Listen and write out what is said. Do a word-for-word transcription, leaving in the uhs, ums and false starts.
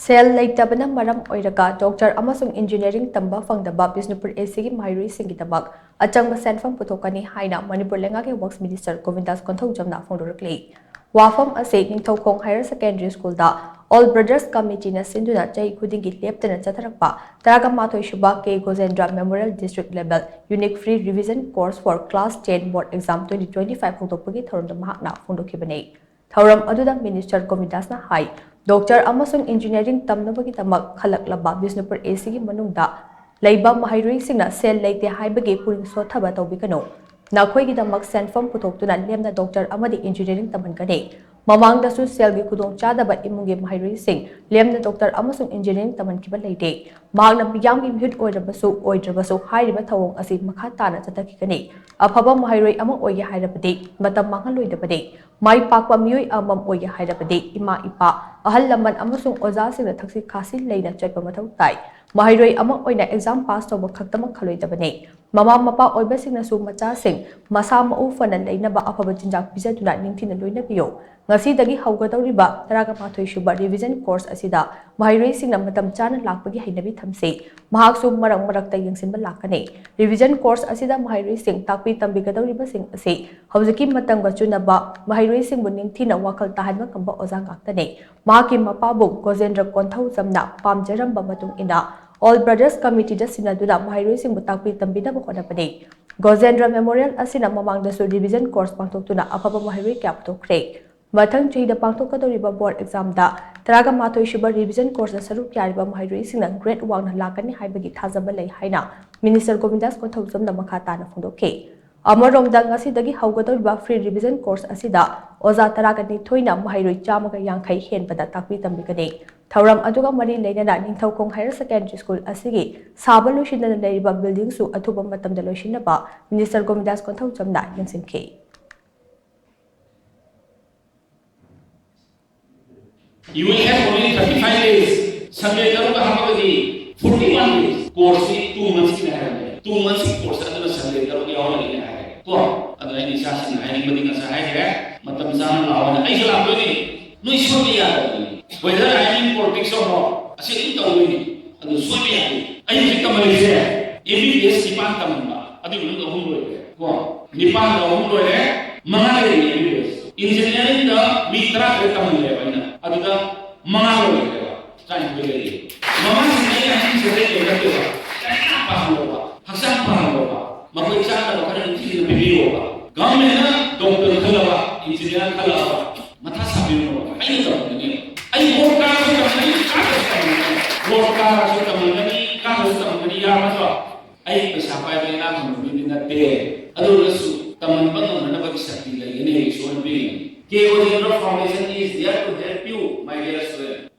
ꯁꯦꯜ ꯂꯩꯇꯕꯅ ꯃꯔꯝ ꯑꯣꯏꯔꯒ ꯗꯣꯛꯇꯔ ꯑꯃꯁꯨꯡ ꯏꯟꯖꯤꯅꯤꯌꯥꯔꯤꯡ ꯇꯝꯕ ꯐꯪꯗꯕ ꯕꯤꯁꯅꯨꯄꯨꯔ ꯑꯦꯁꯤꯒꯤ ꯃꯍꯩꯔꯣꯏꯁꯤꯡꯒꯤꯗꯃꯛ ꯑꯆꯪꯕ ꯁꯦꯟꯐꯝ ꯄꯨꯊꯣꯛꯀꯅꯤ ꯍꯥꯏꯅ ꯃꯅꯤꯄꯨꯔ ꯂꯩꯉꯥꯛꯀꯤ ꯋꯔꯛꯁ ꯃꯤꯅꯤꯁꯇꯔ ꯒꯣꯕꯤꯟꯗꯥꯁ ꯀꯣꯟꯊꯧꯖꯝꯅ ꯐꯣꯡꯗꯣꯔꯛꯂꯤ꯫ ꯋꯥꯐꯝ ꯑꯁꯤ ꯅꯤꯡꯊꯧꯈꯣꯡ ꯍꯥꯌꯔ ꯁꯦꯀꯦꯟꯗꯔꯤ ꯁ꯭ꯀꯨꯜꯗ ꯑꯣꯜ ꯕ꯭ꯔꯗꯔꯁ ꯀꯃꯤꯇꯤꯅ ꯁꯤꯟꯗꯨꯅ ꯆꯍꯤ ꯈꯨꯗꯤꯡꯒꯤ ꯂꯦꯞꯇꯅ ꯆꯠꯊꯔꯛꯄ ꯇꯔꯥꯃꯥꯊꯣꯏ ꯁꯨꯕ K Gojendra memorial district level unique free revision course for class ten board exam twenty twenty five ꯍꯧꯗꯣꯛꯄꯒꯤ ꯊꯧꯔꯝꯗ ꯃꯍꯥꯛꯅ ꯐꯣꯡꯗꯣꯛꯈꯤꯕꯅꯤ꯫ ꯊꯧꯔꯝ ꯑꯗꯨꯗ ꯃꯤꯅꯤꯁꯇꯔ ꯒꯣꯕꯤꯟꯗꯥꯁꯅ ꯍꯥꯏ, ꯗꯣꯛꯇꯔ ꯑꯃꯁꯨꯡ ꯏꯟꯖꯤꯅꯤꯌꯥꯔꯤꯡ ꯇꯝꯅꯕꯒꯤꯗꯃꯛ ꯈꯜꯂꯛꯂꯕ ꯕꯤꯁꯅꯨꯄꯨꯔ ꯑꯦꯁꯤꯒꯤ ꯃꯅꯨꯡꯗ ꯂꯩꯕ ꯃꯍꯩꯔꯣꯏꯁꯤꯡꯅ ꯁꯦꯜ ꯂꯩꯇꯦ ꯍꯥꯏꯕꯒꯤ ꯄꯨꯛꯅꯤꯡ ꯁꯣꯊꯕ ꯇꯧꯕꯤꯒꯅꯨ꯫ ꯅꯈꯣꯏꯒꯤꯗꯃꯛ ꯁꯦꯟꯐꯝ ꯄꯨꯊꯣꯛꯇꯨꯅ ꯂꯦꯝꯅ ꯗꯣꯛꯇꯔ ꯑꯃꯗꯤ ꯏꯟꯖꯤꯅꯤꯌꯥꯔꯤꯡ ꯇꯝꯍꯟꯒꯅꯤ꯫ ꯃꯃꯥꯡꯗꯁꯨ ꯁꯦꯜꯒꯤ ꯈꯨꯗꯣꯡꯆꯥꯗꯕ ꯏꯃꯨꯡꯒꯤ ꯃꯍꯩꯔꯣꯏꯁꯤꯡ ꯂꯦꯝꯅ ꯗꯣꯛꯇꯔ ꯑꯃꯁꯨꯡ ꯏꯟꯖꯤꯅꯤꯌꯥꯔꯤꯡ ꯇꯝꯍꯟꯈꯤꯕ ꯂꯩꯔꯦ꯫ ꯃꯍꯥꯛꯅ ꯃꯤꯌꯥꯝꯒꯤ ꯃꯤꯍꯨꯠ ꯑꯣꯏꯔꯕꯁꯨ ꯑꯣꯏꯗ꯭ꯔꯕꯁꯨ ꯍꯥꯏꯔꯤꯕ ꯊꯧꯑꯣꯡ ꯑꯁꯤ ꯃꯈꯥ ꯇꯥꯅ ꯆꯠꯊꯈꯤꯒꯅꯤ꯫ ꯑꯐꯕ ꯃꯍꯩꯔꯣꯏ ꯑꯃ ꯑꯣꯏꯒꯦ ꯍꯥꯏꯔꯕꯗꯤ ꯃꯇꯝ ꯃꯥꯡꯍꯜꯂꯣꯏꯗꯕꯅꯤ꯫ ꯃꯥꯏ ꯄꯥꯛꯄ ꯃꯤꯑꯣꯏ ꯑꯃꯃꯝ ꯑꯣꯏꯒꯦ ꯍꯥꯏꯔꯕꯗꯤ ꯏꯃꯥ ꯏꯄꯥ, ꯑꯍꯜ ꯂꯃꯟ ꯑꯃꯁꯨꯡ ꯑꯣꯖꯥꯁꯤꯡꯅ ꯊꯛꯁꯤ ꯈꯥꯁꯤ ꯂꯩꯅ ꯆꯠꯄ ꯃꯊꯧ ꯇꯥꯏ꯫ ꯃꯍꯩꯔꯣꯏ ꯑꯃ ꯑꯣꯏꯅ ꯑꯦꯛꯖꯥꯝ ꯄꯥꯁ ꯇꯧꯕ ꯈꯛꯇꯃꯛ ꯈꯜꯂꯣꯏꯗꯕꯅꯤ꯫ ꯃꯃꯥ ꯃꯄꯥ ꯑꯣꯏꯕꯁꯤꯡꯅꯁꯨ ꯃꯆꯥꯁꯤꯡ ꯃꯁꯥ ꯃꯎ ꯐꯅ ꯂꯩꯅꯕ ꯑꯐꯕ ꯆꯤꯟꯖꯥꯛ ꯄꯤꯖꯗꯨꯅ ꯅꯤꯡꯊꯤꯅ ꯂꯣꯏꯅꯕꯤꯌꯨ꯫ ꯉꯁꯤꯗꯒꯤ ꯍꯧꯒꯗꯧꯔꯤꯕ ꯇꯔꯥꯃꯥꯊꯣꯏ ꯁꯨꯕ ꯔꯤꯚꯤꯖꯟ ꯀꯣꯔꯁ ꯑꯁꯤꯗ ꯃꯍꯩꯔꯣꯏꯁꯤꯡꯅ ꯃꯇꯝ ꯆꯥꯅ ꯂꯥꯛꯄꯒꯤ ꯍꯩꯅꯕꯤ ꯊꯝꯁꯤ꯫ ꯃꯍꯥꯛꯁꯨ ꯃꯔꯛ ꯃꯔꯛꯇ ꯌꯦꯡꯁꯤꯟꯕ ꯂꯥꯛꯀꯅꯤ꯫ ꯔꯤꯚꯤꯖꯟ ꯀꯣꯔꯁ ꯑꯁꯤꯗ ꯃꯍꯩꯔꯣꯏꯁꯤꯡ ꯇꯥꯛꯄꯤ ꯇꯝꯕꯤꯒꯗꯧꯔꯤꯕꯁꯤꯡ ꯑꯁꯤ ꯍꯧꯖꯤꯛꯀꯤ ꯃꯇꯝꯒ ꯆꯨꯅꯕ ꯃꯍꯩꯔꯣꯏꯁꯤꯡꯕꯨ ꯅꯤꯡꯊꯤꯅ ꯋꯥꯈꯜ ꯇꯥꯍꯟꯕ ꯉꯝꯕ ꯑꯣꯖꯥ ꯉꯥꯛꯇꯅꯤ꯫ ꯃꯍꯥꯛꯀꯤ ꯃꯄꯥꯕꯨꯡ ꯒꯣꯖꯦꯟꯗ꯭ꯔ ꯀꯣꯟꯊꯧꯖꯝꯅ ꯄꯥꯝꯖꯔꯝꯕ ꯃꯇꯨꯡ ꯏꯟꯅ ꯑꯣꯜ ꯕ꯭ꯔꯗꯔꯁ ꯀꯃꯤꯇꯤꯗ ꯁꯤꯟꯅꯗꯨꯅ ꯃꯍꯩꯔꯣꯏꯁꯤꯡꯕꯨ ꯇꯥꯛꯄꯤ ꯇꯝꯕꯤꯅꯕ ꯍꯣꯠꯅꯕꯅꯤ꯫ ꯒꯣꯖꯦꯟꯗ꯭ꯔ ꯃꯦꯃꯣꯔꯤꯌꯦꯜ ꯑꯁꯤꯅ ꯃꯃꯥꯡꯗꯁꯨ ꯔꯤꯚꯤꯖꯟ ꯀꯣꯔꯁ ꯄꯥꯡꯊꯣꯛꯇꯨꯅ ꯑꯐꯕ ꯃꯍꯩꯔꯣꯏ ꯀꯌꯥ ꯄꯨꯊꯣꯛꯈ꯭ꯔꯦ꯫ ꯃꯊꯪ ꯆꯍꯤꯗ ꯄꯥꯡꯊꯣꯛꯀꯗꯧꯔꯤꯕ ꯕꯣꯔꯗ ꯑꯦꯛꯖꯥꯝꯗ ꯇꯔꯥꯃꯥꯊꯣꯏ ꯁꯨꯕ ꯔꯤꯚꯤꯖꯟ ꯀꯣꯔꯁꯇ ꯁꯔꯨꯛ ꯌꯥꯔꯤꯕ ꯃꯍꯩꯔꯣꯏꯁꯤꯡꯅ ꯒ꯭ꯔꯦꯗ ꯋꯥꯡꯅ ꯂꯥꯛꯀꯅꯤ ꯍꯥꯏꯕꯒꯤ ꯊꯥꯖꯕ ꯂꯩ ꯍꯥꯏꯅ ꯃꯤꯅꯤꯁꯇꯔ ꯒꯣꯕꯤꯟꯗꯥꯁ ꯀꯣꯟꯊꯧꯖꯝꯅ ꯃꯈꯥ ꯇꯥꯅ ꯐꯣꯡꯗꯣꯛꯈꯤ꯫ ꯑꯃꯔꯣꯝꯗ, ꯉꯁꯤꯗꯒꯤ ꯍꯧꯒꯗꯧꯔꯤꯕ ꯐ꯭ꯔꯤ ꯔꯤꯚꯤꯖꯟ ꯀꯣꯔꯁ ꯑꯁꯤꯗ ꯑꯣꯖꯥ ꯇꯔꯥꯒ ꯅꯤꯊꯣꯏꯅ ꯃꯍꯩꯔꯣꯏ ꯆꯥꯝꯃꯒ ꯌꯥꯡꯈꯩ ꯍꯦꯟꯕꯗ ꯇꯥꯛꯄꯤ ꯇꯝꯕꯤꯒꯅꯤ꯫ ꯊꯧꯔꯝ ꯑꯗꯨꯒ ꯃꯔꯤ ꯂꯩꯅꯅ ꯅꯤꯡꯊꯧꯈꯣꯡ ꯍꯥꯌꯔ ꯁꯦꯀꯦꯟꯗꯔꯤ ꯁ꯭ꯀꯨꯜ ꯑꯁꯤꯒꯤ ꯁꯥꯕ ꯂꯣꯏꯁꯤꯟꯗꯅ ꯂꯩꯔꯤꯕ ꯕꯤꯜꯗꯤꯡꯁꯨ ꯑꯊꯨꯕ ꯃꯇꯝꯗ ꯂꯣꯏꯁꯤꯟꯅꯕ ꯃꯤꯅꯤꯁꯇꯔ ꯒꯣꯕꯤꯟꯗꯥꯁ ꯀꯣꯟꯊꯧꯖꯝꯅ ꯌꯦꯡꯁꯤꯟꯈꯤ꯫ You will have only thirty-five days. Sunday ꯇꯔꯨꯛ ꯍꯥꯞꯄꯒꯗꯤ forty-one days. Course ꯁꯤ two months ꯀꯤꯅꯦ ꯍꯥꯏꯔꯝꯃꯦ꯫ Two months ꯀꯤ course ꯑꯗꯨꯅ Sunday ꯇꯔꯨꯛ ꯌꯥꯎꯍꯜꯂꯒꯦ ꯍꯥꯏꯔꯦ꯫ ꯀꯣ? ꯑꯗꯨꯅ ꯑꯩꯅ ꯏꯆꯥꯁꯤꯡꯅ ꯍꯥꯏꯅꯤꯡꯕꯗꯤ ꯉꯁꯥꯏ ꯍꯥꯏꯈ꯭ꯔꯦ, ꯃꯇꯝ ꯆꯥꯅ ꯂꯥꯛꯑꯣꯅ꯫ ꯑꯩꯁꯨ ꯂꯥꯛꯇꯣꯏꯅꯦ꯫ ꯅꯣꯏ ꯁꯣꯏꯕ ꯌꯥꯗꯕꯅꯤ꯫ Whether I am in politics or not, ꯑꯁꯤ ꯑꯗꯨꯝ ꯇꯧꯗꯣꯏꯅꯤ꯫ ꯑꯗꯨ ꯁꯣꯏꯕ ꯌꯥꯗꯦ꯫ ꯑꯩ ꯍꯧꯖꯤꯛ ꯇꯝꯍꯜꯂꯤꯁꯦ M B B S ꯅꯤꯄꯥꯟ ꯇꯝꯍꯟꯕ, ꯑꯗꯨꯒꯤ ꯃꯅꯨꯡꯗ ꯑꯍꯨꯝ ꯂꯣꯏꯈ꯭ꯔꯦ ꯀꯣ꯫ ꯅꯤꯄꯥꯟꯗ ꯑꯍꯨꯝ ꯂꯣꯏꯔꯦ, ꯃꯉꯥ ꯂꯩꯔꯤ M B B S꯫ Engineering ꯗ ꯃꯤ ꯇꯔꯥ ꯇꯔꯦꯠ ꯇꯝꯍꯜꯂꯦꯕ ꯑꯩꯅ, ꯑꯗꯨꯗ ꯃꯉꯥ ꯂꯣꯏꯈ꯭ꯔꯦꯕ꯫ ꯇꯔꯥꯅꯤꯊꯣꯏ ꯂꯩꯔꯤ꯫ ꯃꯃꯥꯡꯁꯤꯡ ꯑꯩꯅ ꯍꯥꯏꯔꯤꯁꯦ ꯂꯩꯕ ꯅꯠꯇꯦꯕ, ꯂꯥꯏꯔꯤꯛ ꯌꯥꯝ ꯄꯥꯍꯜꯂꯣꯕ, ꯍꯛꯆꯥꯡ ꯐꯍꯜꯂꯣꯕ, ꯃꯈꯣꯏ ꯆꯥꯅꯕ ꯈꯔ ꯅꯤꯡꯊꯤꯖꯅ ꯄꯤꯕꯤꯌꯣꯕ꯫ Government ꯅ doctor ꯈꯜꯂꯕ, engineer ꯈꯜꯂꯕ, ꯃꯊꯥ ꯁꯥꯕꯤꯔꯨꯅꯣꯕ, ꯑꯩꯅ ꯇꯝꯒꯅꯤ꯫ ꯑꯩ ꯚꯣꯠ ꯀꯥꯔꯁꯨ ꯇꯝꯒꯅꯤ, ꯀꯥꯗ꯭ꯔꯁꯨ ꯇꯝꯒꯅꯤ꯫ ꯚꯣꯠ ꯀꯥꯔꯁꯨ ꯇꯝꯒꯅꯤ, ꯀꯥꯗ꯭ꯔꯁꯨ ꯇꯝꯒꯅꯤ, ꯌꯥꯔ ꯅꯠꯇ꯭ꯔꯣ? ꯑꯩ ꯄꯩꯁꯥ ꯄꯥꯏꯕ ꯏꯅꯥꯛ ꯈꯨꯟꯕ ꯃꯤꯗꯤ ꯅꯠꯇꯦ꯫ ꯑꯗꯨ ꯑꯣꯏꯔꯒꯁꯨ ꯇꯝꯍꯟꯕ ꯉꯝꯅꯅꯕꯒꯤ ꯁꯛꯇꯤ ꯂꯩꯒꯅꯤ ꯍꯥꯏꯕ ꯏꯁꯣꯔꯅ ꯄꯤꯔꯤꯕꯅꯤ꯫ K Rajendra Foundation is there to help you, my dear student.